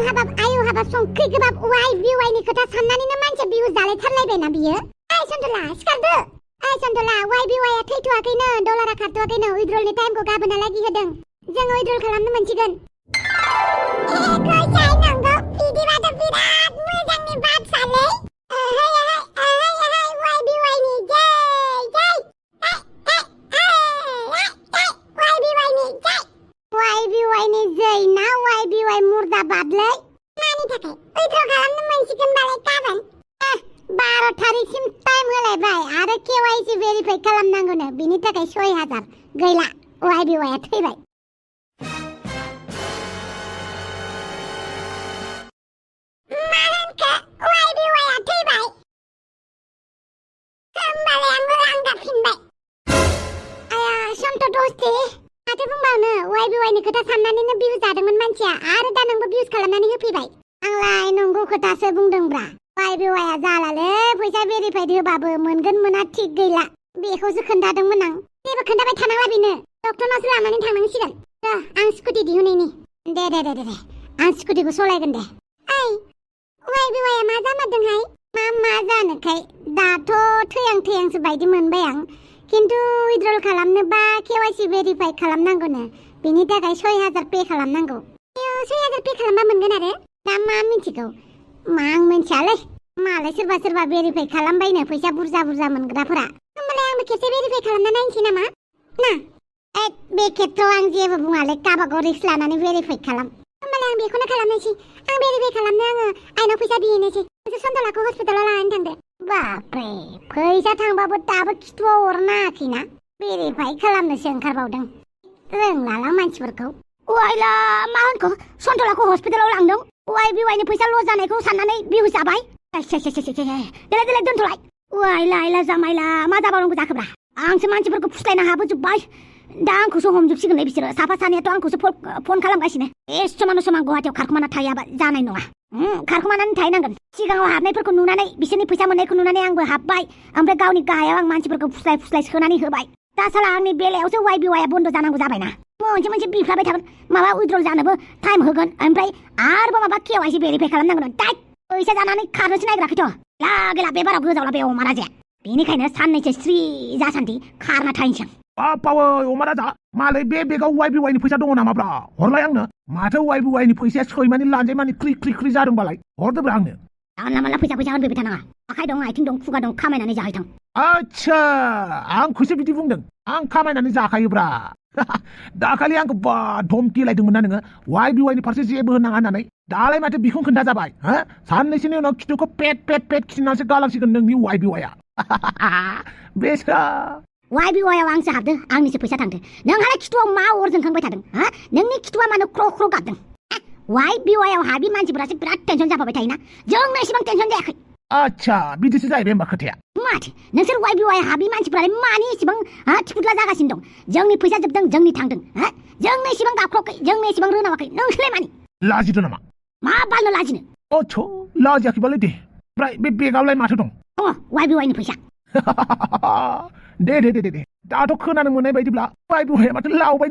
हाबाब संख्रि गोबाब वाइनि खोथा साननानैनो मानसिया बिहु जालायथारलायबायना बियो। सन्तला सिखारदो। सन्तला वाइआ थैथ'वाखैनो, डलारा खारथ'वाखैनो, उइड्रलनि टाइमखौ गाबोनहालागि होदों। जों उइड्रल खालामनो मोनसिगोन। गोसाय नंगौ, बिदिबाथ' बिराद मोजांनि बाथ्रालै। वाइनि जय जय। वाइनि जय ना वाइ मुर्दाबादलै। मानि थाखाय उइड्रल खालामनो मोनसिगोन बालाय गाबोन। 12 तारिखसिम टाइम होलायबाय आरो केवाइसि भेरिफाइ खालामनांगौनो, बिनि थाखाय 6000 गैला। वाइआ थैबाय। मा होनखो? वाइआ थैबाय? होमबालाय आंबो रांगाफिनबाय। सन्त दस्ति माथो बुंबावनो, वाइनि खोथा साननानैनो बिहु जादोंमोन मानसिया, आरो दा नोंबो बिहुस खालामनानै होफैबाय। आंलाय नंगौ खोथासो बुंदोंब्रा। वाइआ जालालै, फैसा भेरिफाइड होबाबो मोनगोन मोना थिग गैला। बेखौसो खोन्थादोंमोन आं। जेबो खोन्थाबाय थानांला बेनो, डक्टरनावसो लानानै थांनांसिगोन। आं स्कुटि दिहुनैनि। दे आं स्कुटिखौ सलायगोन दे। वाइआ मा जामारदोंहाय? मा जानोखाय, दाथ' थैहांसो बायदि मोनबाय आं। खिन्थु उइड्रल खालामनोबा केवाइसि भेरिफाइ खालामनांगौनो, बेनि थाखाय 6000 पे खालामनांगौ। 6000 पे खालामबा मोनगोन आरो? दा मा मिथिगौ? आं मिथियालै, मालाय सोरबा भेरिफाइ खालामबायनो फैसा बुरजा मोनग्राफोरा। होमबालाय आंबो खेबसे भेरिफाइ खालामना नायनोसै नामा? ना बे खेबथाव आं जेबो बुङालै, गावबागाव रिस्क लानानै भेरिफाइ खालाम। होमबालाय आं बेखौनो खालामनोसै। आं भेरिफाइ खालामनो आइनाव फैसा बिहैनोसै। नोंसोर सन्तलाखौ हस्पिटालाव लानानै थांदो। बापरे, फैसा थांबाबो दाबो खिथुआव अरनाखैना, भेरिफाइ खालामनोसो ओंखारबावदों। रोंलालां मानसिफोरखौ। वाइला मा होनखो? सन्तलाखौ हस्पिटालाव लांदों? वाइनि फैसा लस जानायखौ साननानै बिहु जाबाय? देलाय दोनथ'लाय। वाइला जामाइला मा जाबावनांगौ जाखोब्रा? आंसो मानसिफोरखौ फुस्लायनो हाबोजोब्बाय। दा आंखौसो हमजोबसिगोनलै बिसोरो। साफा सानैयाथ' आंखौसो फन खालामगासिनो। समान गुवाहाटियाव खारखुमाना थायाबा जानाय नङा। खारखुमानानै थाहैनांगोन। सिगाङाव हाबनायफोरखौ नुनानै, बिसोरनि फैसा मोननायखौ नुनानै आंबो हाबबाय। ओमफ्राय गावनि गाहायाव आं मानसिफोरखौ फुस्लाय सोनानै होबाय। दा साला आंनि बेलायावसो वाइआ बन्द जानांगौ जाबायना। मोनसे बिफ्लाबाय थागोन, माबा उइड्रल जानोबो टाइम होगोन, ओमफ्राय आरोबाव माबा केवाइसि भेरिफाइ खालामनांगोन। दाइ फैसा जानानै खारनोसो नायग्राखैथ'। लागे बे बाराव गोजावला बे अमा राजाया। बेनिखायनो साननैसो स्रि जासान्दि खारना थाहैनोसै आं। अमा राजा, मालाय बे बेगाव वाइनि फैसा दङ नामाब्रा? हरलाय आंनो। माथो वाइनि फैसाया सैमानि लानजायमानि ख्रि जादोंबालाय, हरदोब्रा आंनो। जानला मानला फैसा होनफैबाय थानाङा। आखाइ दं, आथिं दं, खुगा दं, खामायनानै जाहैथां। आच्छा, आंखौसो बिदि बुंदों? आं खामायनानै जाखायोब्रा। दाखालि आंखौ धमकि लायदोंमोन ना नोङो, वाइनि फारसे जेबो होनाङा होननानै। दालाय माथो बिखौ खोन्था जाबाय? साननैसोनि उनाव खिथुखौ पेट खिथिनानैसो गालांसिगोन नोंनि वाइआ। बेसा वाइआव आंसो हाबदों, आंनिसो फैसा थांदों। नोंहालाय खिथुआव मा अर जोंखांबाय थादों? नोंनि खिथुआ मानो ख्र' गाबदों? वाइआव हाबि मानसिफोरासो बिराद टेनसन जाबाय थायोना, जोंनो एसेबां टेनसन जायाखै। आच्छा, बिदिसो जाहैबाय होमबा खोथाया। माथो नोंसोर वाइआव हाबि मानसिफोरालाय मानि एसेबां थिफुदला जागासिनो दं? जोंनि फैसा जोबदों, जोंनि थांदों। जोंनो एसेबां गाबख्रावाखै, जोंनो एसेबां रोनावाखै, नोंसोरलाय मानि? लाजिदों नामा? मा बालनो लाजिनो? लाजियाखैबालाय दे। ओमफ्राय बे बेगावलाय माथो दं? वाइनि फैसा। दे दाथ' खोनानो मोननाय बायदिब्ला वाइआ माथो लावबाय।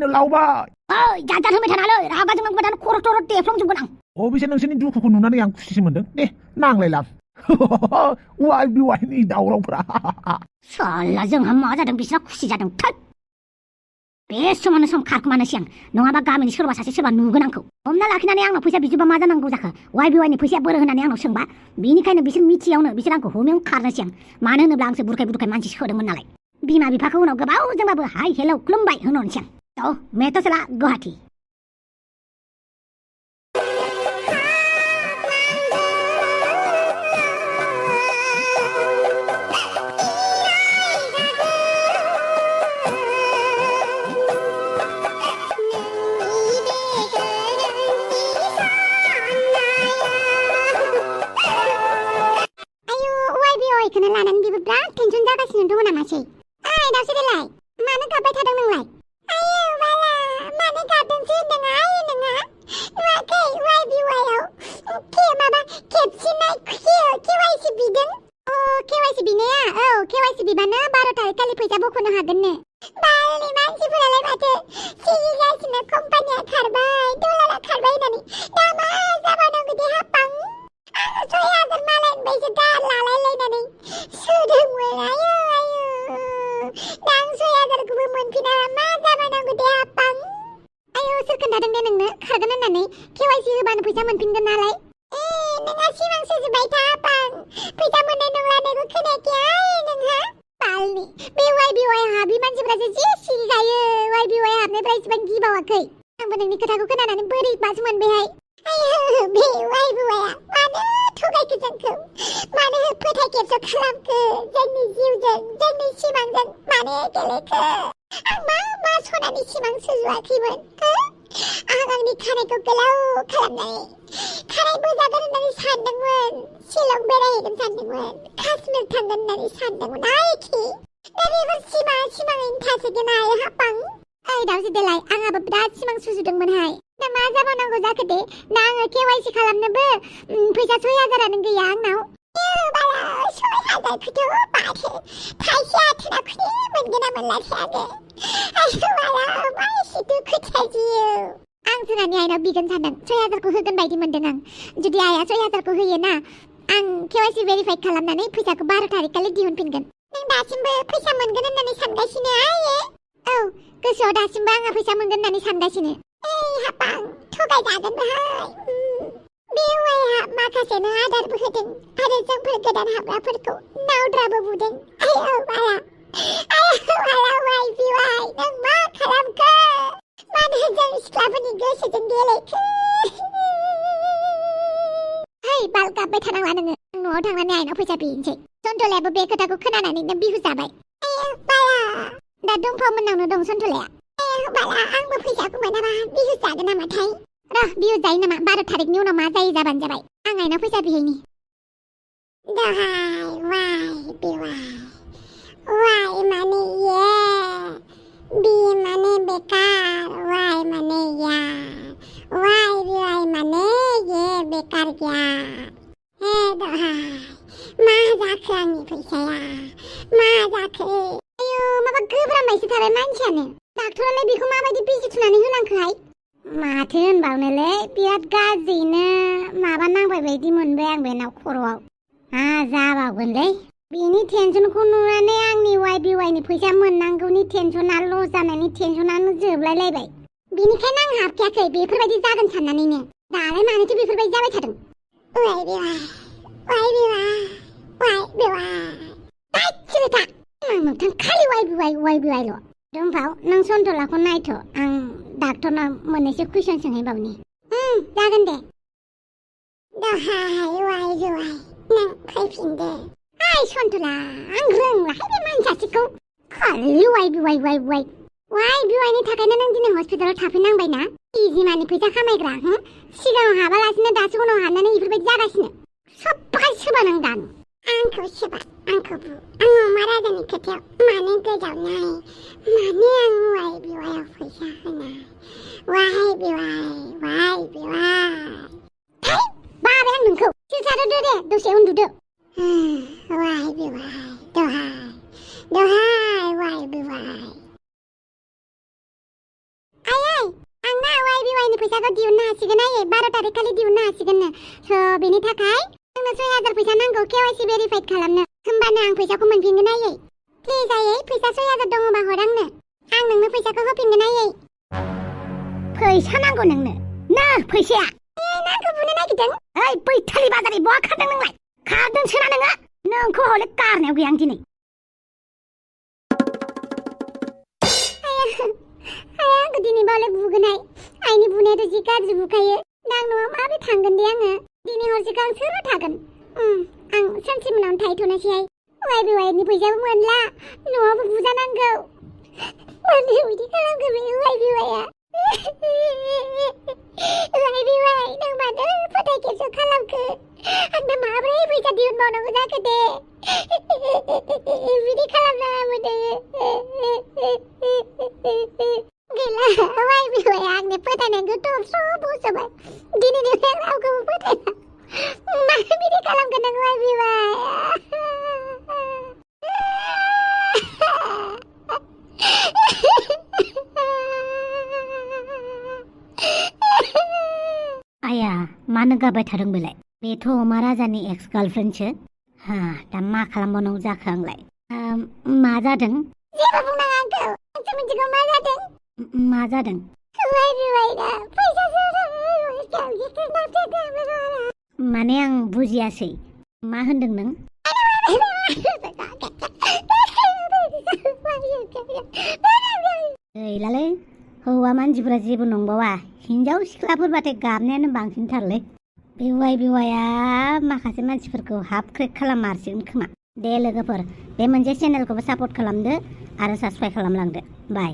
जाजान होबाय थानालै, रागा जोंनांबाय थानो खर' देफ्लंजोबगोन आं। अबेसे नोंसोरनि दुखुखौ नुनानै आं खुसिसो मोनदों। दे नांलायलां। वाइनि दावरावफ्रा। साला जोंहा मा जादों बिस्रा खुसि जादों। बे समानो सम खारखुमानोसै आं, नङाबा गामिनि सोरबा सासे सोरबा नुगोन आंखौ। हमना लाखिनानै आंनाव फैसा बिजोबा मा जानांगौ जाखो? वाइनि फैसाया बोरो होननानै आंनाव सोंबा? बेनिखायनो बिसोर मिथियावनो बिसोर आंखौ हमैयावनो खारनोसै आं। मानो होनोब्ला आंसो बुरखाय मानसि सोदोंमोन नालाय। बिमा बिफाखौ उनाव गोबावजोंबाबो हाय हेलौ खुलुमबाय होनहरनोसै आं। मेथ'सला गुवाहाटि। बेखौनो लानानै बेबो बिराद टेनसन जागासिनो दङ नामासै? दावसो देलाय, मानो गाबबाय थादों नोंलाय? बाला, मानो गाबदोंसो होनदों नोङो? नुवाखै वाइआव खेबसेनाय केवाइसि बिदों? केवाइसि बिनाया? केवाइसि बिबानो 12 तारिख खालि फैसा बख'नो हागोननो। बालनि मानसिफोरालाय माथो सिगिगासिनो, कम्पानिया खारबाय, डलारा खारबाय होननानै। दा मा जाबावनांगौ KYC होबानो फैसा मोनफिनगोन नालाय नोंहा सिमां सुजुबाय था बां फैसा मोननाय नंला नोंखौ खोनायाखै नोंहा बालनि बे YBY हाबि मानसिफ्रासो जे सिरिखायो YBY हाबनायफ्रा इसेबां गिबावाखै आंबो नोंनि खोथाखौ खोनानानै बोरैबासो मोनबायहाय बे YBYआ मानो थगायखो जोंखौ मानो फोथाय खेबस' खालामखो जोंनि जिउजों जोंनि सिमांजों मानो गेलेखो आं मा सनानि सिमां सुजुआखैमोन आं आंनि खानायखौ गोलाव खालामनानै खानाय बोजागोन होननानै सानदोंमोन शिलं बेरायहैगोन सानदोंमोन काश्मीर थांगोन होननानै सानदोंमोन आरोखि दा बेफोर सिमाङैनो थासिगोन हाबां ओइ दावजो देलाय आंहाबो बिराद सिमां सुजुदोंमोनहाय दा मा जाबावनांगौ जाखो दे दा आङो KYC खालामनोबो फैसा 6,000आनो गैया आंनाव बाला 6,000खौथ' माथो थाइसे आथोनाखौनो मोनगोन ना मोनलासै आङो बाला मा एसे दुखुथार जिउ आं जोंहानि आइनाव बिगोन सानदों 6,000खौ होगोन बायदि मोनदों आं जुदि आइया 6,000खौ होयोना आं KYC भेरिफाइ खालामनानै फैसाखौ 12 तारिखखालि दिहुनफिनगोन नों दासिमबो फैसा मोनगोन होननानै सानगासिनो आइयो औ गोसोआव दासिमबो आंहा फैसा मोनगोन होननानै सानगासिनो हाबां थगायजागोनबोहाय बे वाइहा माखासेनो आदारबो होदों आरो जोंफोर गोदान हाबग्राफोरखौ नावद्राबो बुदों आयौ बाला YBY नों मा खालामखो मानो जों सिख्लाफोरनि गोसोजों गेलेखो है बाल गाबबाय थानांला नोङो आं न'आव थांनानै आइनाव फैसा बिहैनोसै सन्तलायाबो बे खोथाखौ खोनानानैनो बिहुस जाबाय बाला दा दंफाव मोननावनो दं सन्तलाया बाला आंबो फैसाखौ मोनाबा बिहुस जागोन नामाथाय र बिहुस जायो नामा 12 तारिखनि उनाव मा जायो जाबानो जाबाय आं आइनाव फैसा बिहैनि दहाय YBY Y माने ये B माने बेकार Y माने या YBY माने ये बेकार गया हे दहाय मा जाखो आंनि फैसाया मा जाखो आयौ माबा गोब्रामबायसो थाबाय मानसियानो डाक्टरालाय बेखौ माबायदि बिजि थुनानै होनांखोहाय माथो होनबावनोलै बिराद गाज्रिनो माबा नांबाय बायदि मोनबाय आं बेनाव खर'आव जाबावगोनलै बेनि टेनसनखौ नुनानै आंनि YBYनि फैसा मोननांगौनि टेनसना लस जानायनि टेनसनानो जोबलायलायबाय बेनिखायनो आं हाबखायाखै बेफोरबायदि जागोन साननानैनो दालाय मानोथो बेफोरबायदि जाबाय थादों YBY गासिबो था मोगथां खालि YBYल' दंफाव नों सन्तलाखौ नायथ' आं डाक्टरनाव मोननैसो कुइसन सोंहैबावनि जागोन दे दहाय YBY नों फैफिनदो आइ सन्तला आं रोंलाहाय बे मानसिखौ खालि YBYनि थाखायनो नों दिनै हस्पिटालाव थाफैनांबायना इजिमानि फैसा खामायग्रा सिगाङाव हाबालासिनो दासो उनाव हाबनानै बेफोरबायदि जागासिनो सबबाय सोबा नों दानो आंखौ सोबा आंखौ बु आं अमा राजानि खोथायाव मानो गोजावनाय मानो आं YBYआव फैसा होनाय YBY बाबाय आं नोंखौ सिखारदो दे दसे उन्दुदो YBY दहाय YBY आयै आंना YBYनि फैसाखौ दिहुननो हासिगोन आयै 12 तारिखखालि दिहुननो हासिगोननो स' बेनि थाखाय आंनो 6,000 फैसा नांगौ KYC भेरिफाइड खालामनो होमबानो आं फैसाखौ मोनफिनगोन आयै प्लिज आयै फैसा 6,000 दङबा हर आंनो आं नोंनो फैसाखौ होफिनगोन आयै फैसा नांगौ नोंनो ना फैसाया नांगौ बुनो नागिरदों ओइ बैथालि बाजारि बहा खारदों नोंलाय खारदों सोना नोङो नोंखौ हले कारनायाव गैया आं दिनै आंखौ दिनै बावलाय बुगोनहाय आइनि बुनायाथ' जि गाज्रि बुखायो दा आं न'आव माबोरै थांगोन दे आङो दिनै हरसेखौ आं सोरबा थागोन आं सानसे मोनावनो थाहैथ'नोसैहाय YBYनि फैसाबो मोनला न'आवबो बुजानांगौ मानो बिदि खालामखो बे YBYआ YBY नों मानो फोथाय खेबस' खालामखो आंनो माब्रै फैसा दिहुनबावनांगौ जाखो दे बिदि खालामनाङामोन गैला YBYआ आंनि फोथायनायखौ दबस्र' बस'बाय दिनैनिफ्राय आं रावखौबो फोथायला मानो बिदि खालामगोन नों YBY आया मानो गाबबाय थादों बेलाय बेथ' अमा राजानि एक्स गार्लफ्रेन्डसो दा मा खालामबावनांगौ जाखो आंलाय मा जादों जेबो बुंनाङा आंखौ आंसो मिथिगौ मा जादों YBYना फैसा माने आं बुजियासै मा होनदों नों गैलालै हौवा मानसिफोरा जेबो नंबावा हिनजाव सिख्लाफोरबाथाय गाबनायानो बांसिनथारलै बेवाया माखासे मानसिफोरखौ हाफ क्रेक खालाममारसिगोन खोमा दे लोगोफोर बे मोनसे चेनेलखौबो सापर्ट खालामदो आरो साबस्क्राइब खालामलांदो बाय